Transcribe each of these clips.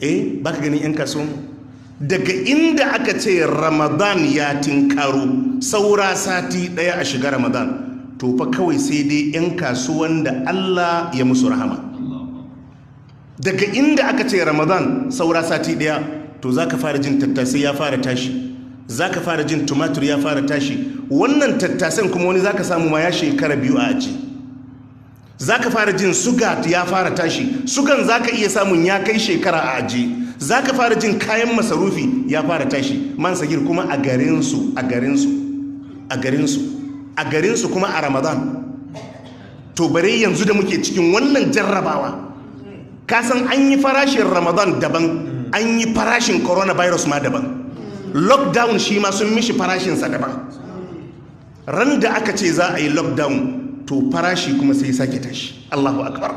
Eh, baka ganin 'yan kasuwanmu? Daga inda aka ce Ramadan ya tinkaro, saura sati ɗaya a shiga Ramadan, to fa kawai sai dai 'yan kasuwan da Allah ya musu rahama. Daga inda aka ce Ramadan saura sati ɗaya, to za ka fara jin tattasai ya fara tashi, za ka fara jin tumatur ya fara tashi. Wannan tattasan kuma wani za ka samu ma ya shekara 2 a aji. Za ka fara jin suga ya fara tashi, sugan za ka iya samun ya kai shekara a aji. Za ka fara jin kayan masarufi ya fara tashi. Man Sagir, kuma a garinsu, a garinsu, a garinsu, a garinsu, kuma a Ramadan. To bare yanzu da muke cikin wannan jarrabawa. Ka san an yi farashin Ramadan daban, an yi farashin coronavirus ma daban, lockdown shi ma sun mishi farashinsa daban. Ran da aka ce za a yi lockdown, to farashi kuma sai sake tashi. Allahu akbar!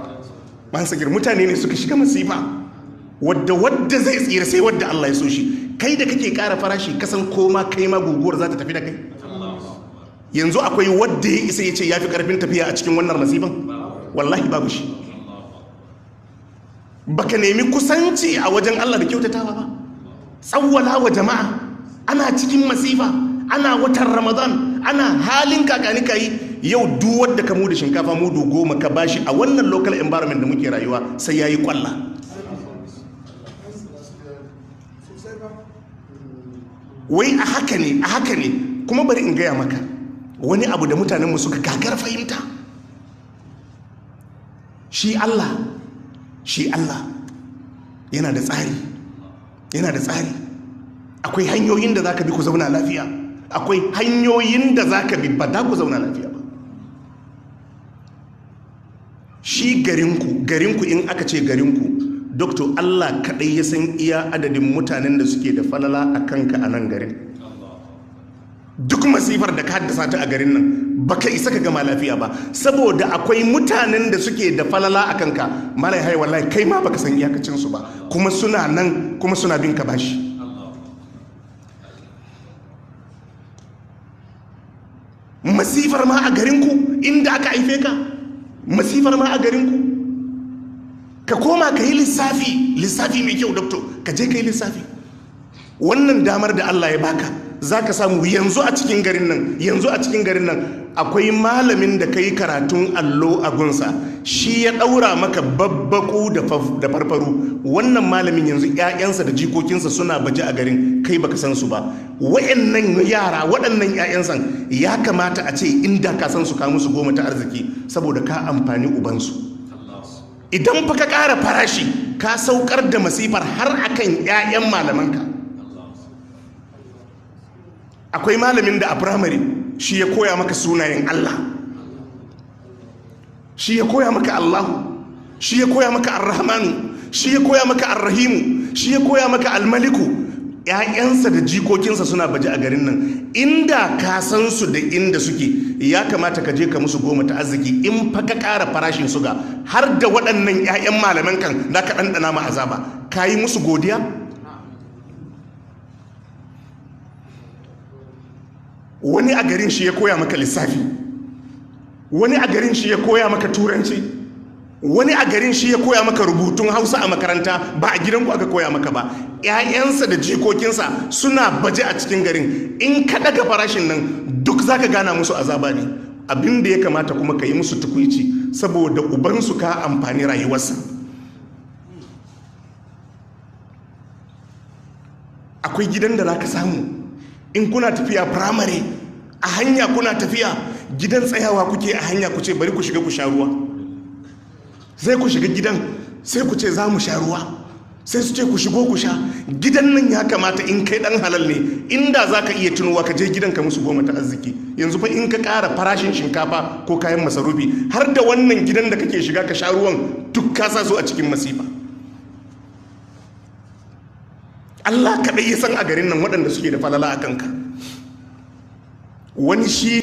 Man Sagir, mutane ne suka shiga masifa wadda zai tsira sai wadda Allah ya so shi. Kai da kake kara farashi, kasan koma kai ma guguwar za ta tafi da kai. Yanzu akwai wadda ya isa ya ce ya fi karfin tafiya a cikin wannan masifan? Wallahi babu shi. Baka nemi kusanci a wajen Allah da kyautatawa ba, tsawwala wa jama'a. Ana cikin masifa, ana watan Ramadan, ana halin kakanika yi. Yau duk wadda ka mudu shinkafa mudu 10 ka bashi a wannan local environment da muke rayuwa, sai yayi kwalla. Wai a haka ne, a haka ne. Kuma bari in gaya maka wani abu da mutanenmu suka gagar fahimta. Shi Allah, shi Allah yana da tsari, yana da tsari. Akwai hanyoyin da zaka bi ku zauna lafiya, akwai hanyoyin da zaka bi ba da ku zauna lafiya ba. Shi garinku, garinku, in aka ce garinku, Doctor, Allah kaɗai ya san iya adadin mutanen da suke da falala a kanka a nan garin. Duk masifar da ka haddasa ta a garin nan, baka isa ka gama lafiya ba, saboda akwai mutanen da suke da falala a kanka. Malai hai, wallahi kai ma baka san iyakacin su ba, kuma suna nan, kuma suna bin ka bashi. Masifar ma a garinku inda aka haife ka, masifar ma a garinku. Ka koma ka yi lissafi, lissafi mai kyau. Doctor, ka je ka yi lissafi. Wannan damar da Allah ya baka, za ka samu yanzu a cikin garin nan, yanzu a cikin garin nan akwai malamin da ka yi karatun allo a gunsa, shi ya ɗaura maka babbaku da farfaru. Wannan malamin yanzu 'ya'yansa da jikokinsa suna baje a garin, kai baka san su ba. Wa'annan yara, waɗannan 'ya'yansan, ya kamata a ce inda ka san su, ka musu goma ta arziki, saboda ka amfani ubansu. Idan fa ka ƙara farashi, ka saukar da masifar har akan 'ya'yan malamanka. Akwai malamin da a firamare shi ya koya maka sunayen Allah, shi ya koya maka Allahu, shi ya koya maka Arrahmanu, shi ya koya maka Arrahimu, shi ya koya maka Almaliku. ‘Ya'yansa da jikokinsa suna baje a garin nan. Inda ka san su da inda suke, ya kamata ka je ka musu goma ta arziki. In fa ka ƙara farashin suga, har da waɗannan ‘ya'yan malaman kan da ka ɗanɗana ma azaba. Ka yi musu godiya? Wani a garin shi ya koya maka lissafi, wani a garin shi ya koya maka turanci, wani a garin shi ya koya maka rubutun Hausa a makaranta, ba a gidanku aka koya maka ba. ‘Ya'yansa da jikokinsa suna baje a cikin garin. In ka daga farashin nan, duk zaka gana musu azaba ne. Abin da ya kamata kuma, ka yi musu tukuici, saboda ubansu ka amfani rayuwarsa. Akwai gidan da za ka samu, in kuna tafiya firamare a hanya, kuna tafiya gidan, tsayawa kuke a hanya ku ce bari ku shiga ku sha ruwa. Sai ku shiga gidan, sai ku ce za mu sha ruwa, sai su ce ku shigo ku sha. Gidan nan ya kamata, in kai dan halal ne, inda za ka iya tunowa, ka je gidan ka musu goma ta arziki. Yanzu fa in ka ƙara farashin shinkafa ko kayan masarufi, har da wannan gidan da kake shiga ka sha ruwan, duk ka sa su a cikin masifa. Allah kaɗai ya san a garin nan waɗanda suke da falala a kanka. Wani shi